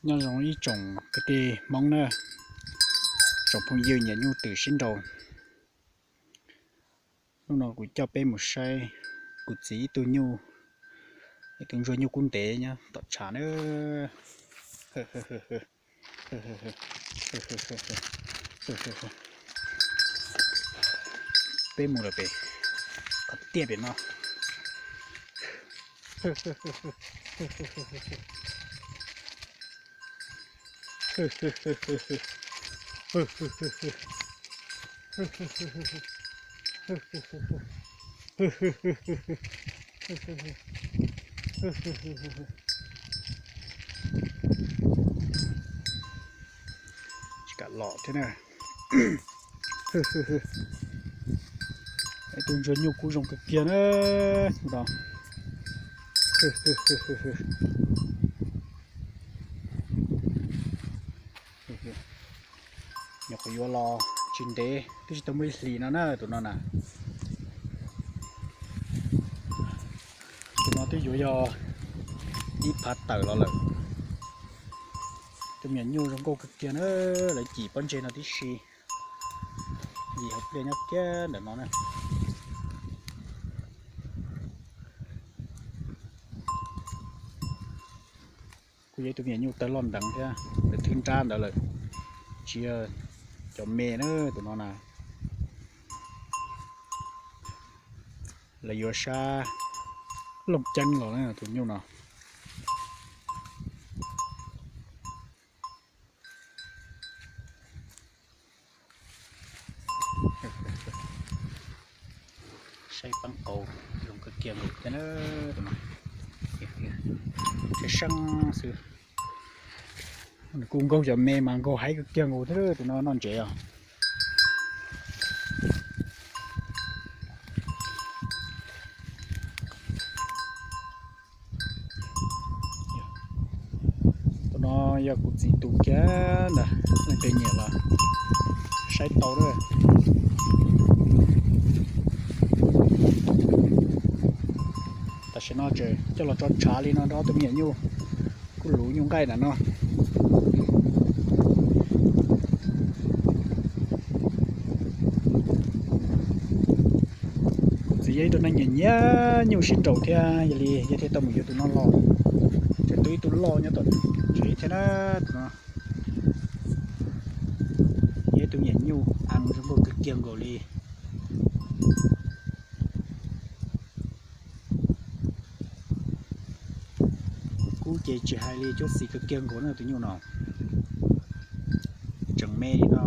Nyob zoo ib tsoom kwv tij Hmoob na, tsoom phooj ywg nyiam nyuj twm sib nraus. Hnub no kuv coj peb mus saib kuv txiv ib tug nyuj, ib tug ntsuag nyuj kub ntev nyob tom tshav na. Peb mus lawm pem qhov tiaj pem no. Tsis kam los thiab na. Ib tug ntsuag nyuj kub zoo kawg kiag na. Nyuam qhuav yuav los tsis ntev twb tsis tau muaj ib hlis no na tus no na. Tus no twb yuav yog ib phav tawm los lawm. Tus me nyuam nyuj zoo nkauj kawg kiag na, lawv cim pob ntseg no tib si. Yim hauv pliaj nyob kiag ntawm no na. Kuj yog ib tug me nyuam nyuj tawg loj nteev thiab, lawv thwb nrab ntawd lawm, tsis yog cov me na tus no na. Lawv yuav sab Looj Ceeb los na tus nyuj no. Saib peeb qaus zoo kawg kiag nkaus thiab na. Saib seeb xwb. Nws kuj nkaug cov me mas nkaug heev kawg kiag nkaus thiab tus no noj ntsev os. Tus no yog kuv txiv tus kiag ntag, leej twg nyiam los saib tau lawm. Tam sim no tseem coj los tso tshav li no rau ob tug me nyuam nyuj, kuj luv nyuj nqaij ntawm no. Kuv txiv yog ib tug neeg nyiam nyiam nyuj sib nraus thiab, yog li yog thiaj tau mus yuav tus no los. Tseem tuaj ib tug loj nyob tom tsev thiab na, tus no. Yog ib tug me nyuam nyuj zoo nkauj kawg kiag nkaus li. Kub ces tsis hais li, cuab xim kawg kiag nkaus na tus nyuj no. Tseem me li no.